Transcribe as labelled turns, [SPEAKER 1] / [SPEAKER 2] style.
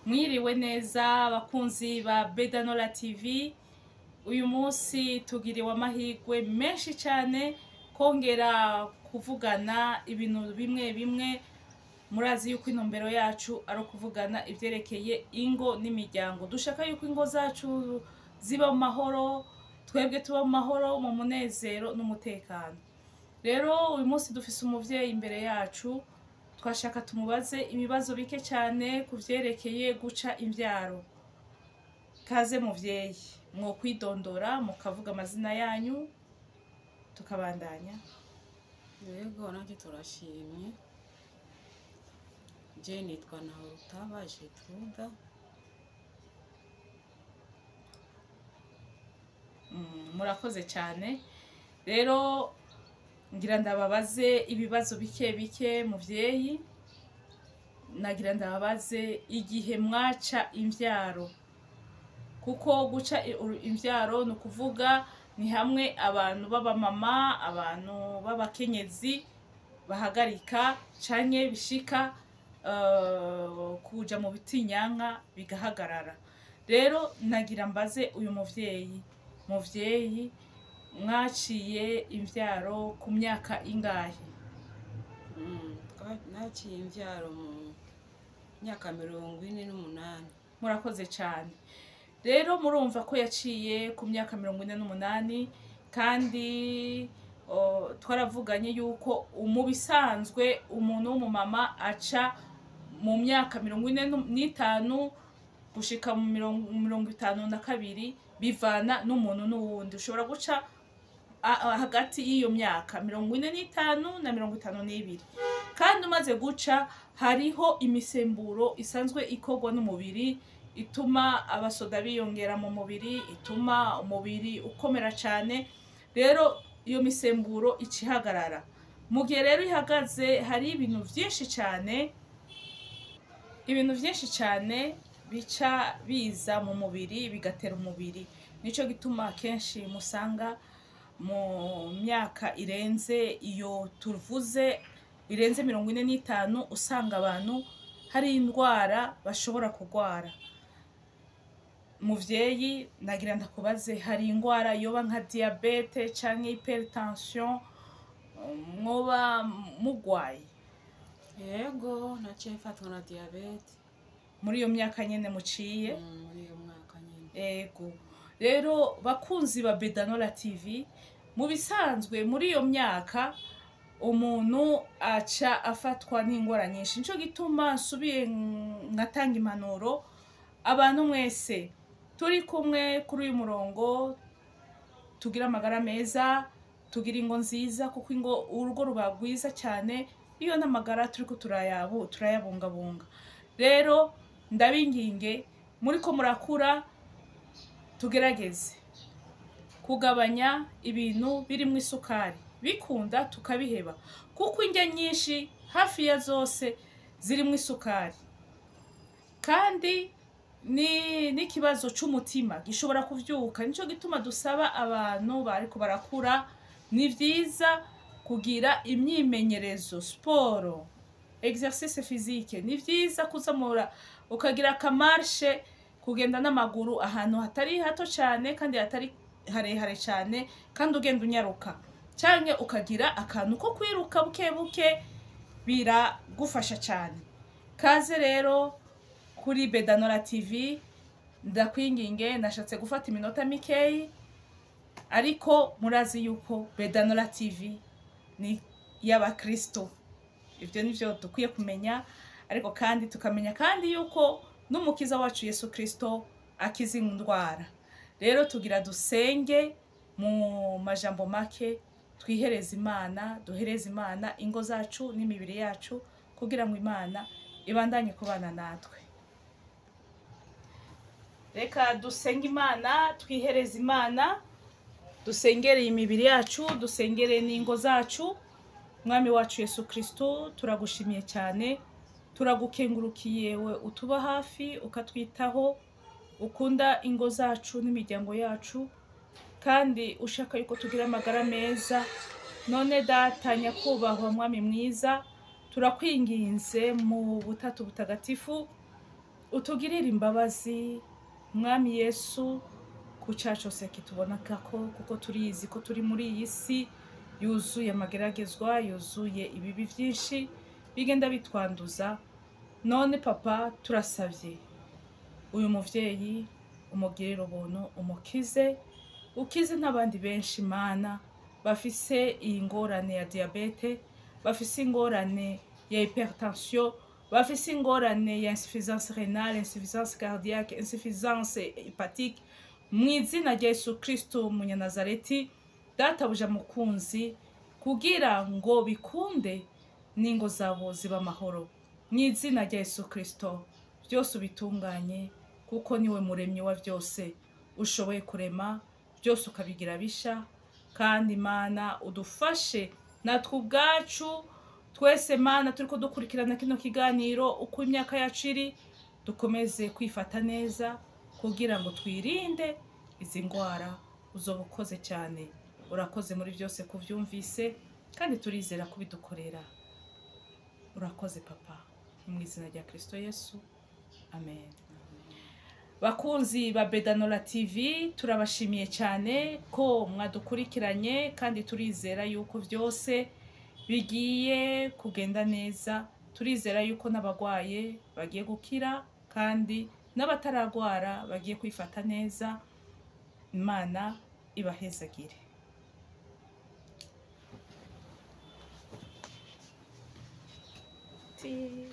[SPEAKER 1] Mwiriwe neza bakunzi ba Bedanola TV. Uyu munsi tugiriwe amahirwe menshi cyane kongera kuvugana ibintu bimwe bimwe. Murazi yuko intumbero yacu ari ukuvugana ibyerekeye ingo n'imiryango. Dushaka yuko ingo zacu ziba mu mahoro, twebwe tuba mu mahoro, mu munezero n'umutekano. Rero uyu munsi dufise umuvyeyi imbere yacu, twashaka tumubaze ibibazo bike cyane ku vyerekeye guca imvyaro. Kaze muvyeyi, mwokwidondora mukavuga amazina yanyu tukabandanya.
[SPEAKER 2] Yego, nanjye turashimye. Je nitwa Nahorutaba Gertruda.
[SPEAKER 1] Murakoze cyane. Rero ngira ndababaze ibibazo bike bike muvyeyi. Nagira ndababaze igihe mwaca imvyaro, kuko guca imvyaro ni ukuvuga ni hamwe abantu b'abamama, abantu b'abakenyezi bahagarika canke bishika kuja mu bitinyanka bigahagarara. Rero nagira mbaze uyu muvyeyi, muvyeyi mwaciye imvyaro ku myaka ingahe?
[SPEAKER 2] Naciye imvyaro mu myaka 48.
[SPEAKER 1] Murakoze cyane. Rero murumva ko yaciye ku myaka 48, kandi twaravuganye yuko mu bisanzwe umuntu w'umumama aca mu myaka 45 gushika mu 52, bivana n'umuntu n'uwundi. Ushobora guca hagati y'iyo myaka 45 na 52. Kandi umaze guca hariho imisemburo isanzwe ikorwa n'umubiri ituma abasoda biyongera mu mubiri, ituma umubiri ukomera cyane. Rero iyo misemburo icihagarara. Mu gihe rero ihagaze, hari ibintu byinshi cyane, ibintu byinshi cyane bica biza mu mubiri bigatera umubiri. Nico gituma kenshi musanga mu myaka irenze iyo tuvuze, irenze 45, usanga abantu hari indwara bashobora kurwara. Muvyeyi, nagira ndakubaze, hari indwara yoba nka diabete canke hypertension mwoba mugwaye?
[SPEAKER 2] Yego, naciye mfatwa na diyabete.
[SPEAKER 1] Muri iyo myaka nyene muciye?
[SPEAKER 2] Muri iyo mwaka nyene.
[SPEAKER 1] Ego. Rero bakunzi ba Bedanola TV, mu bisanzwe muri iyo myaka umuntu aca afatwa n'ingwara nyinshi. Nico gituma nsubiye ngatanga impanuro abantu mwese turi kumwe kuri uyu murongo, tugira amagara meza, tugira ingo nziza, kuko ingo urugo ruba rwiza cyane iyo n'amagara turiko turayabungabunga. Rero ndabinginge, muriko murakura, tugerageze kugabanya ibintu birimo isukari, bikunda tukabiheba, kuko indya nyinshi hafi ya zose zirimo isukari. Kandi ni n'ikibazo c'umutima gishobora kuvyuka. Nico gituma dusaba abantu bariko barakura, ni vyiza kugira imyimenyerezo, siporo, exercice physique. Ni vyiza kuzamura ukagira akamarshe, kugenda n'amaguru ahantu hatari hato cyane kandi hatari harehare cyane, kandi ugenda unyaruka, canke ukagira akantu ko kwiruka buke buke, biragufasha cyane. Kaze rero kuri Bedanola TV, ndakwinginge, nashatse gufata iminota mikeyi, ariko murazi yuko Bedanola TV ni y'abakristo. Ibyo nivyo dukwiye kumenya, ariko kandi tukamenya kandi yuko n'umukiza wacu Yesu Kristo akiza indwara. Rero tugira dusenge mu majambo make, twihereze Imana, duhereze Imana ingo zacu n'imibiri yacu, kugira ngo Imana ibandanye kubana natwe. Reka dusenge Imana, twihereze Imana, dusengere imibiri yacu, dusengere n'ingo zacu. Mwami wacu Yesu Kristo, turagushimiye cyane, turagukengurukiye we utuba hafi ukatwitaho, ukunda ingo zacu n'imiryango yacu, kandi ushaka yuko tugira amagara meza. None Data nyakubahwa Mwami mwiza, turakwinginze mu butatu butagatifu, Utugirire imbabazi, Mwami Yesu, ku cyaha cyose kitubonekako, kuko turizi ko turi muri iyi si yuzuye amageragezwa, yuzuye ibibi byinshi bigenda bitwanduza. None Papa, turasabye uyu muvyeyi umugirire ubuntu, umukize, ukize n'abandi benshi, Mana, bafise iyi ngorane ya diyabete, bafise ingorane ya hypertension, bafise ingorane ya insuffisance rénale, insuffisance cardiaque, insuffisance hépatique. Mu izina rya Yesu Kristo Munyanazareti, Databuja mukunzi, kugira ngo bikunde n'ingo zabo ziba amahoro. Mu izina rya Yesu Kristo, byose ubitunganye, kuko niwe muremyi wa byose, ushoboye kurema byose ukabigira bisha. Kandi Mana, udufashe natwe ubwacu twese, Mana, turiko dukurikirana kino kiganiro, uko imyaka yacu iri, dukomeze kwifata neza kugira ngo twirinde izi ndwara. Uzoba ukoze cyane. Urakoze muri byose kubyumvise, kandi turizera kubidukorera. Urakoze, Papa. Mu izina rya Kristo Yesu, amen. Bakunzi ba Bedanola TV, turabashimiye cyane ko mwadukurikiranye, kandi turizera yuko byose bigiye kugenda neza. Turizera yuko n'abagwaye bagiye gukira, kandi n'abataragwara bagiye kwifata neza. Imana ibahezagire. Ti.